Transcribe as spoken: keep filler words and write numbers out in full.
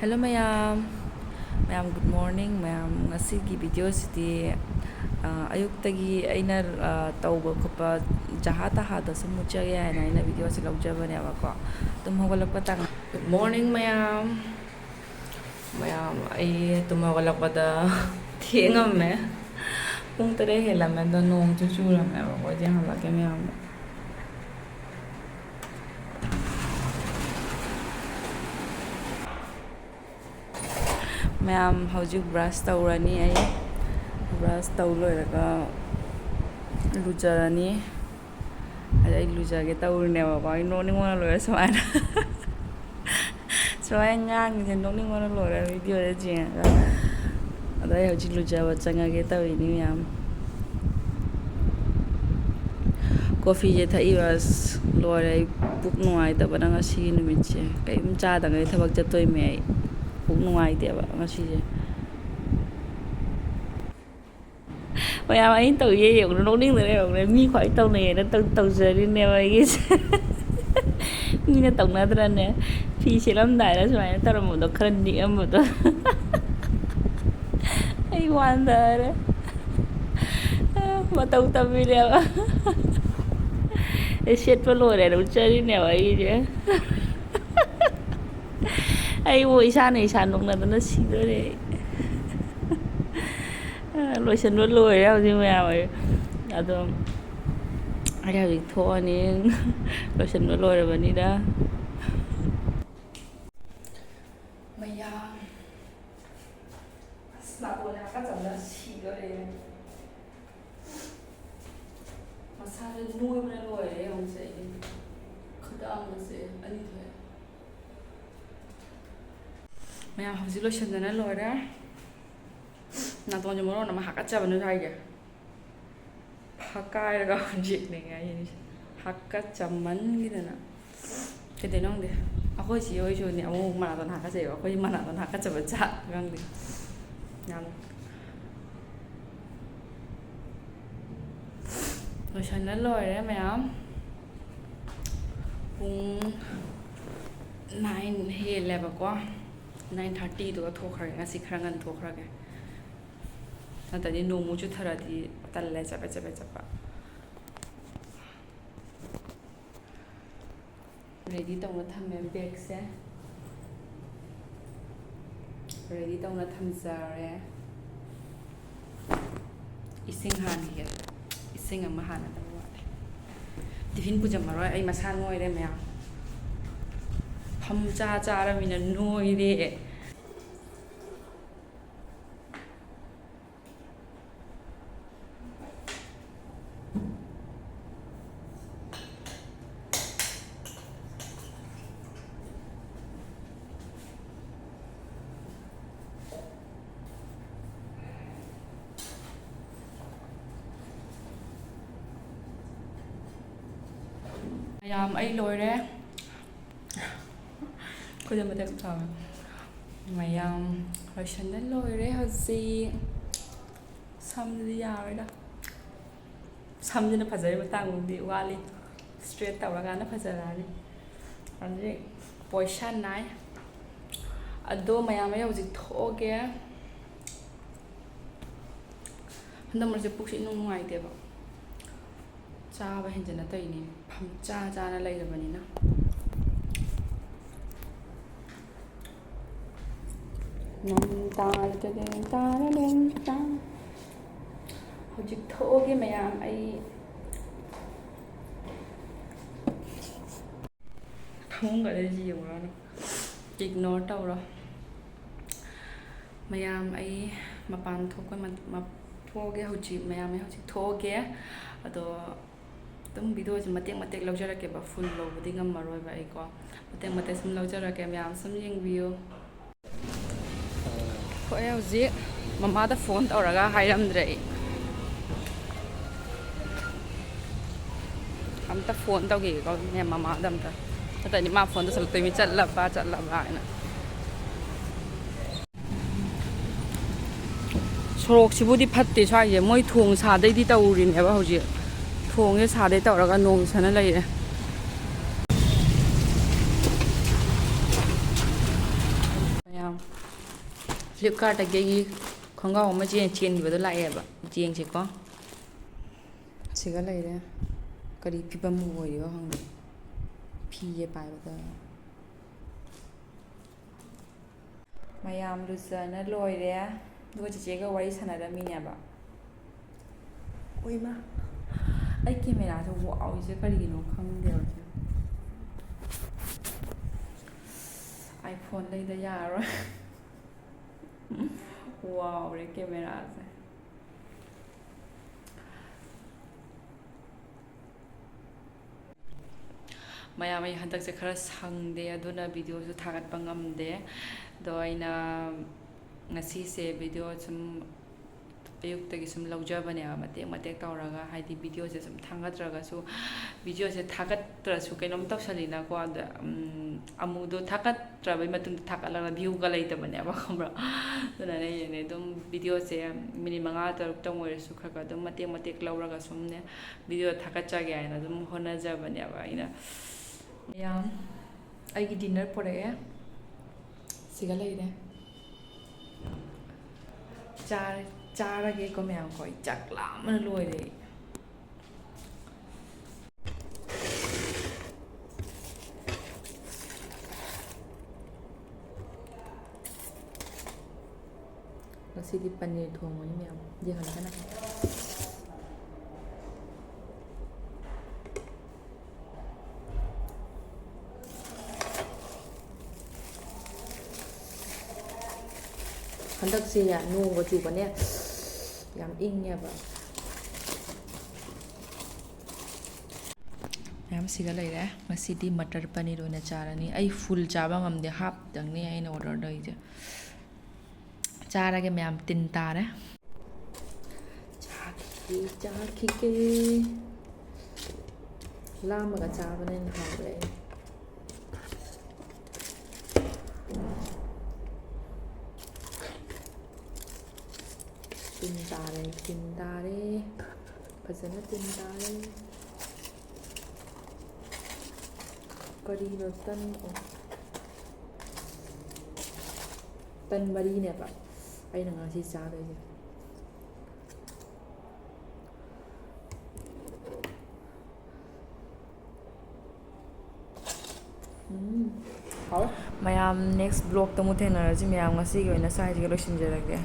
Hello ꯃꯌꯥꯝ, ꯃꯌꯥꯝ good morning꯫ ꯃꯌꯥꯝ, ꯉꯁꯤꯒꯤ video ꯁꯤꯗꯤ, ꯑ, ꯑꯌꯨꯛꯇꯒꯤ ꯑꯩꯅ, ꯑ, ꯇꯧꯕ ꯈꯣꯠꯄ ꯖꯍꯥ ꯇꯍꯥꯗ ꯁꯨꯝ ꯎꯠꯆꯒꯦ ꯍꯥꯏꯅ ꯑꯩꯅ video ꯁꯤ ꯂꯧꯖꯕꯅꯦꯕꯀꯣ꯫ ꯇꯨꯝ ꯍꯧꯒꯠꯂꯛꯄ ꯇꯥꯡ-, Good morning ꯃꯌꯥꯝ꯫ ꯃꯌꯥꯝ, ꯑꯩ ꯇꯨꯝ ꯍꯧꯒꯠꯂꯛꯄꯗ ꯊꯦꯡꯉꯝꯃꯦ꯫ ꯄꯨꯡ ꯇꯔꯦꯠ ꯍꯦꯜꯂꯝꯃꯦ, ꯑꯗꯣ ꯅꯣꯡꯁꯨ ꯆꯨꯔꯝꯃꯦꯕꯀꯣ꯫ ꯑꯩꯁꯦ ꯍꯜꯂꯛꯀꯦ ꯃꯌꯥꯝꯗ꯫ ꯃꯌꯥꯝ, ꯍꯧꯖꯤꯛ brush ꯇꯧꯔꯅꯤ꯫ ꯑꯩ brush ꯇꯧ ꯂꯣꯏꯔꯒ ꯂꯨꯖꯔꯅꯤ꯫ ꯑꯗ ꯑꯩ ꯂꯨꯖꯒꯦ ꯇꯧꯔꯤꯅꯦꯕꯀꯣ꯫ ꯑꯩ ꯅꯣꯛꯅꯤꯡꯕꯅ ꯂꯣꯏꯔꯦ ꯁꯨꯃꯥꯏꯅ꯫ ꯁꯨꯃꯥꯏꯅ ꯉꯥꯡꯉꯤꯁꯦ ꯅꯣꯛꯅꯤꯡꯕꯅ ꯂꯣꯏꯔꯦ video ꯗ ꯌꯦꯡꯉꯒ꯫ ꯑꯗꯣ ꯑꯩ ꯍꯧꯖꯤꯛ ꯂꯨꯖꯕ ꯆꯪꯉꯒꯦ ꯇꯧꯔꯤꯅꯤ ꯃꯌꯥꯝ꯫ Coffee ꯁꯦ ꯊꯛꯏꯕ, ꯑꯁ, ꯂꯣꯏꯔꯦ꯫ ꯑꯩ ꯄꯨꯛ ꯅꯨꯡꯉꯥꯏꯇꯕꯅ ꯉꯁꯤꯒꯤ ꯅꯨꯃꯤꯠꯁꯦ꯫ ꯀꯩꯝ ꯆꯥꯗꯉꯩ ꯊꯕꯛ ꯆꯠꯇꯣꯏꯃꯦ ꯑꯩ꯫ ꯄꯨꯛ ꯅꯨꯡꯉꯥꯏꯇꯦꯕ ꯉꯁꯤꯁꯦ꯫ ꯃꯌꯥꯝ, ꯑꯩꯅ ꯇꯧꯔꯤꯁꯦ ꯌꯦꯡꯉꯨꯅꯦ, ꯅꯣꯛꯅꯤꯡꯗꯅ ꯌꯦꯡꯉꯨꯅꯦ꯫ ꯃꯤ ꯈ꯭ꯋꯥꯏ ꯇꯧꯅꯩꯌꯦꯅ ꯇꯧ-, ꯇꯧꯖꯔꯤꯅꯦꯕ ꯑꯩꯒꯤꯁꯦ꯫ ꯃꯤꯅ ꯇꯧꯅꯗ꯭ꯔꯅꯦ? ꯐꯤ ꯁꯦꯠꯂꯝꯗꯥꯏꯗ ꯁꯨꯃꯥꯏꯅ ꯇꯧꯔꯝꯕꯗꯣ, ꯈꯔ ꯅꯤꯛꯑꯝꯕꯗꯣ꯫ ꯑꯩ ꯋꯥꯟꯗꯔꯦ꯫ ꯃꯇꯧ ꯇꯝꯃꯤꯅꯦꯕ꯫ ꯑꯩ ꯁꯦꯠꯄ ꯂꯣꯏꯔꯦꯅ ꯎꯠꯆꯔꯤꯅꯦꯕ ꯑꯩꯁꯦ꯫ ꯑꯩꯕꯨ ꯏꯁꯥꯅ ꯏꯁꯥ ꯅꯣꯛꯅꯗꯅ ꯁꯤꯗꯣꯔꯦ ꯑꯩ꯫ ꯂꯣꯏꯁꯤꯟꯕ ꯂꯣꯏꯔꯦ ꯍꯧꯖꯤꯛ ꯃꯌꯥꯝ꯫ ꯑꯩ ꯑꯗꯣ ꯑꯩ ꯍꯧꯖꯤꯛ ꯊꯣꯛꯑꯅꯤ꯫ ꯂꯣꯏꯁꯤꯟꯕ ꯂꯣꯏꯔꯕꯅꯤꯅ꯫ ꯃꯌꯥꯝ, ꯑꯁ, ꯅꯥꯇꯣꯟꯁꯦ ꯍꯥꯀꯠꯆꯕꯅ ꯁꯤꯗꯣꯔꯦ꯫ ꯃꯁꯥꯁꯦ ꯅꯣꯏꯕꯅ ꯂꯣꯏꯔꯦ꯫ ꯌꯦꯡꯉꯨꯁꯦ, ꯑꯩ ꯈꯨꯗꯥꯡꯒꯁꯦ ꯑꯅꯤ ꯊꯣꯛꯑꯦ꯫ ꯃꯌꯥꯝ, ꯍꯧꯖꯤꯛ ꯂꯣꯏꯁꯤꯟꯗꯅ ꯂꯣꯏꯔꯦ꯫ ꯅꯥꯇꯣꯟꯁꯦ ꯃꯔꯣꯟ ꯑꯃ ꯍꯥꯀꯠꯆꯕꯅ ꯁ꯭ꯋꯥꯏꯁꯦ꯫ ꯐꯛꯀꯥꯏꯔꯒ ꯍꯧꯖꯤꯛꯅꯦ ꯉꯥꯏꯔꯤꯁꯦ꯫ ꯍꯥꯀꯠꯆꯃꯟꯒꯤꯗꯅ꯫ ꯀꯩꯗꯩꯅꯣ ꯈꯪꯗꯦ꯫ ꯑꯩꯈꯣꯏ ꯆꯦ ꯍꯣꯏꯁꯨꯅꯦ ꯑꯃꯨꯛ ꯃꯨꯛ ꯃꯅꯥꯇꯣꯟ ꯍꯥꯀꯠꯆꯩꯕ꯫ ꯑꯩꯈꯣꯏ ꯃꯅꯥꯇꯣꯟ ꯍꯥꯀꯠꯆꯕ ꯖꯥꯠ ꯈꯪꯗꯦ꯫ ꯌꯥꯝ ꯂꯣꯏꯁꯟꯅ ꯂꯣꯏꯔꯦ ꯃꯌꯥꯝ꯫ ꯄꯨꯡ nine ꯍꯦꯜꯂꯦꯕꯀꯣ꯫ Nine thirtyꯗꯨꯒ ꯊꯣꯛꯈ꯭ꯔꯒꯦ, ꯉꯁꯤ ꯈꯔ ꯉꯟꯅ ꯊꯣꯛꯈ꯭ꯔꯒꯦ, ꯅꯠꯇ꯭ꯔꯗꯤ ꯅꯣꯡꯃꯨꯛ ꯆꯨꯊꯔꯗꯤ ꯇꯜꯂꯦ ꯆꯠꯄ ꯆꯠꯄ ꯆꯠꯄ꯫ Ready ꯇꯧꯅ ꯊꯝꯃꯦ ꯕꯦꯒꯁꯦ, ready ꯇꯧꯅ ꯊꯝꯖꯔꯦ꯫ ꯏꯁꯤꯡ ꯍꯥꯟꯈꯤꯒꯦ, ꯏꯁꯤꯡ ꯑꯃ ꯍꯥꯟꯅꯗꯕ ꯋꯥꯠꯂꯦ꯫ Tiffin ꯄꯨꯖꯃꯔꯣꯏ, ꯑꯩ ꯃꯁꯥ ꯅꯣꯏꯔꯦ ꯃꯌꯥꯝ, ꯐꯝ ꯆꯥ ꯆꯥꯔꯃꯤꯅ ꯅꯣꯏꯔꯦ꯫ ꯃꯌꯥꯝ, ꯑꯩ ꯂꯣꯏꯔꯦ꯫ ꯑꯩꯈꯣꯏꯗ ꯃꯇꯦꯛ ꯇꯥꯕ꯫ ꯃꯌꯥꯝ, ꯂꯣꯏꯁꯟꯕ ꯂꯣꯏꯔꯦ ꯍꯧꯖꯤꯛ꯫ ꯁꯝꯁꯤꯗꯤ ꯌꯥꯔꯣꯏꯗ꯫ ꯁꯝꯁꯤꯅ ꯐꯖꯔꯤ ꯃꯇꯥꯡꯗꯤ ꯋꯥꯠꯂꯤ꯫ Straight ꯇꯧꯔꯀꯥꯟꯗ ꯐꯖꯔꯛꯑꯅꯤ꯫ ꯍꯧꯖꯤꯛ ꯄꯣꯏꯁꯟ ꯅꯥꯏ꯫ ꯑꯗꯣ ꯃꯌꯥꯝ, ꯑꯩ ꯍꯧꯖꯤꯛ ꯊꯣꯛꯑꯒꯦ꯫ ꯍꯟꯗꯛ ꯃꯔꯛꯁꯦ ꯄꯨꯛꯁꯦ ꯏꯅꯨꯡ ꯅꯨꯡꯉꯥꯏꯇꯦꯕ꯫ ꯆꯥꯕ ꯍꯦꯟꯖꯟꯅ ꯇꯧꯔꯤꯅꯦ, ꯐꯝ ꯆꯥ ꯆꯥꯅ ꯂꯩꯔꯕꯅꯤꯅ꯫ ꯅꯝ ꯇꯥꯔ ꯇꯔꯦ ꯇꯥꯔ ꯂꯦꯡ ꯇꯥ꯫ ꯍꯧꯖꯤꯛ ꯊꯣꯛꯑꯒꯦ ꯃꯌꯥꯝ, ꯑꯩ ꯐꯃꯨꯡꯒꯗꯤ ꯌꯦꯡꯉꯨꯔꯅꯨ, ignore ꯇꯧꯔꯣ꯫ ꯃꯌꯥꯝ, ꯑꯩ ꯃꯄꯥꯟ ꯊꯣꯛꯄ ꯃ-, ꯃ-, ꯊꯣꯛꯑꯒꯦ ꯍꯧꯖꯤꯛ, ꯃꯌꯥꯝ, ꯑꯩ ꯍꯧꯖꯤꯛ ꯊꯣꯛꯑꯒꯦ꯫ ꯑꯗꯣ ꯑꯗꯨꯝ videoꯁꯦ ꯃꯇꯦꯛ ꯃꯇꯦꯛ ꯂꯧꯖꯔꯛꯀꯦꯕ, full ꯂꯧꯕꯗꯤ ꯉꯝꯃꯔꯣꯏꯕ ꯑꯩꯀꯣ꯫ ꯃꯇꯦꯛ ꯃꯇꯦꯛ ꯁꯨꯝ ꯂꯧꯖꯔꯛꯀꯦ, ꯃꯌꯥꯝ ꯁꯨꯝ ꯌꯦꯡꯕꯤꯌꯨ꯫ ꯊꯣꯛꯑꯦ ꯍꯧꯖꯤꯛ꯫ ꯃꯃꯥꯗ phone ꯇꯧꯔꯒ ꯍꯥꯏꯔꯝꯗ꯭ꯔꯦ ꯑꯩ꯫ ꯑꯝꯇ phone ꯇꯧꯈꯤꯒꯦꯀꯣ ꯃꯦꯝ ꯃꯃꯥꯗ ꯑꯝꯇ꯫ ꯅꯠꯇ꯭ꯔꯗꯤ ꯃꯥ phone ꯇꯧꯁꯜꯂꯛꯇꯣꯏꯅꯤ, "ꯆꯠꯂꯕ, ꯆꯠꯂꯕ?" ꯍꯥꯏꯅ꯫ ꯁꯣꯔꯣꯛꯁꯤꯕꯨꯗꯤ ꯐꯠꯇꯦ ꯁ꯭ꯋꯥꯏꯁꯦ, ꯃꯣꯏ ꯊꯣꯡ ꯁꯥꯗꯩꯗꯤ ꯇꯧꯔꯤꯅꯦꯕ ꯍꯧꯖꯤꯛ꯫ ꯊꯣꯡꯁꯦ ꯁꯥꯗꯩ ꯇꯧꯔꯒ ꯅꯣꯡ ꯁꯅ ꯂꯩꯔꯦ꯫ ꯃꯌꯥꯝ, Flipkartꯇꯒꯤ ꯑꯩꯒꯤ ꯈꯣꯡꯒ꯭ꯔꯥꯎ ꯑꯃ ꯆꯦꯟ-, ꯆꯦꯟꯈꯤꯕꯗꯣ ꯂꯥꯛꯑꯦꯕ꯫ ꯌꯦꯡꯁꯤꯀꯣ꯫ ꯁꯤꯒ ꯂꯩꯔꯦ꯫ ꯀꯔꯤ ꯐꯤꯕꯝ ꯑꯣꯏꯔꯤꯕ ꯈꯪꯗꯦ꯫ ꯐꯤꯁꯦ ꯄꯥꯏꯕꯗ꯫ ꯃꯌꯥꯝ ꯂꯨꯖꯅ ꯂꯣꯏꯔꯦ꯫ ꯑꯗꯨꯒ ꯆꯤꯆꯦꯒ ꯋꯥꯔꯤ ꯁꯥꯟꯅꯔꯝꯃꯤꯅꯦꯕ꯫ ꯑꯣꯏꯃ꯫ ꯑꯩ cameraꯁꯦ ꯋꯥꯎꯔꯤꯁꯦ ꯀꯔꯤꯒꯤꯅꯣ ꯈꯪꯗꯦꯕ꯫ iPhone ꯂꯩꯗ ꯌꯥꯔꯔꯣꯏ꯫ ꯋꯥꯎꯔꯦ cameraꯁꯦ꯫ ꯃꯌꯥꯝ, ꯑꯩ ꯍꯟꯗꯛꯁꯦ ꯈꯔ ꯁꯪꯗꯦ, ꯑꯗꯨꯅ videoꯁꯨ ꯊꯥꯒꯠꯄ ꯉꯝꯗꯦ꯫ ꯑꯗꯣ ꯑꯩꯅ ꯉꯁꯤꯁꯦ video ꯁꯨꯝ ꯑꯌꯨꯛꯇꯒꯤ ꯁꯨꯝ ꯂꯧꯖꯕꯅꯦꯕ, ꯃꯇꯦꯛ ꯃꯇꯦꯛ ꯇꯧꯔꯒ, ꯍꯥꯏꯗꯤ videoꯁꯦ ꯁꯨꯝ ꯊꯥꯒꯠꯇ꯭ꯔꯒꯁꯨ, videoꯁꯦ ꯊꯥꯒꯠꯇ꯭ꯔꯁꯨ ꯀꯩꯅꯣꯝ ꯇꯧꯁꯜꯂꯤꯅꯀꯣ꯫ ꯑꯗ, ꯎꯝ, ꯑꯃꯨꯛꯗꯣ ꯊꯥꯒꯠꯇ꯭ꯔꯕꯩ ꯃꯇꯨꯡꯗ ꯊꯥꯒꯠꯂꯒ viewꯒ ꯂꯩꯇꯕꯅꯦꯕ, ꯈꯪꯕ꯭ꯔꯥ? ꯑꯗꯨꯅꯅꯦ ꯑꯩꯅꯅꯦ ꯑꯗꯨꯝ videoꯁꯦ minute ꯃꯉꯥ ꯇꯔꯨꯛꯇꯪ ꯑꯣꯏꯔꯁꯨ ꯈꯔ ꯈꯔ ꯑꯗꯨꯝ ꯃꯇꯦꯛ ꯃꯇꯦꯛ ꯂꯧꯔꯒ ꯁꯨꯝꯅꯦ video ꯊꯥꯒꯠꯆꯒꯦ ꯍꯥꯏꯅ ꯑꯗꯨꯝ ꯍꯣꯠꯅꯖꯕꯅꯦꯕ ꯑꯩꯅ꯫ ꯃꯌꯥꯝ, ꯑꯩꯒꯤ dinner ꯄꯨꯔꯛꯑꯦ꯫ ꯁꯤꯒ ꯂꯩꯔꯦ꯫ ꯆꯥꯔ-, ꯆꯥꯔꯒꯦꯀꯣ ꯃꯌꯥꯝꯀꯣ꯫ ꯑꯩ ꯆꯥꯛ ꯂꯥꯝꯕꯅ ꯂꯣꯏꯔꯦ꯫ ꯉꯁꯤꯗꯤ ꯄꯅꯤꯔ ꯊꯣꯡꯕꯅꯤ ꯃꯌꯥꯝ, ꯌꯦꯡꯍꯟꯒꯅ꯫ ꯍꯟꯗꯛꯁꯦ ꯅꯣꯡꯒ ꯆꯨꯕꯅꯦ, ꯌꯥꯝ ꯏꯪꯉꯦꯕ꯫ ꯃꯌꯥꯝ ꯁꯤꯒ ꯂꯩꯔꯦ꯫ ꯉꯁꯤꯗꯤ ꯃꯇꯔ ꯄꯅꯤꯔ ꯑꯣꯏꯅ ꯆꯥꯔꯅꯤ꯫ ꯑꯩ full ꯆꯥꯕ ꯉꯝꯗꯦ, half ꯇꯪꯅꯤ ꯑꯩꯅ order ꯇꯧꯔꯤꯁꯦ꯫ ꯆꯥꯔꯒꯦ ꯃꯌꯥꯝ, ꯇꯤꯟ ꯇꯥꯔꯦ꯫ ꯆꯥꯈꯤꯒꯦ, ꯆꯥꯈꯤꯒꯦ꯫ ꯂꯥꯝꯃꯒ ꯆꯥꯕꯅ ꯍꯦꯟꯅ ꯍꯥꯎꯔꯦ꯫ ꯇꯤꯟ ꯇꯥꯔꯦ, ꯇꯤꯟ ꯇꯥꯔꯦ꯫ ꯐꯖꯅ ꯇꯤꯟ ꯇꯥꯔꯦ꯫ ꯀꯔꯤꯅꯣ ꯇꯟ-, ꯑꯣ꯫ ꯇꯟ ꯃꯔꯤꯅꯦꯕ ꯑꯩꯅ ꯉꯁꯤ ꯆꯥꯗꯣꯏꯁꯦ꯫ ꯎꯝ, ꯍꯥꯎꯋꯦ꯫ ꯃꯌꯥꯝ, next vlogꯇ ꯑꯃꯨꯛ ꯊꯦꯡꯅꯔꯁꯤ꯫ ꯃꯌꯥꯝ, ꯉꯁꯤꯒꯤ ꯑꯣꯏꯅ ꯁ꯭ꯋꯥꯏꯁꯤꯒ ꯂꯣꯏꯁꯤꯟꯖꯔꯒꯦ꯫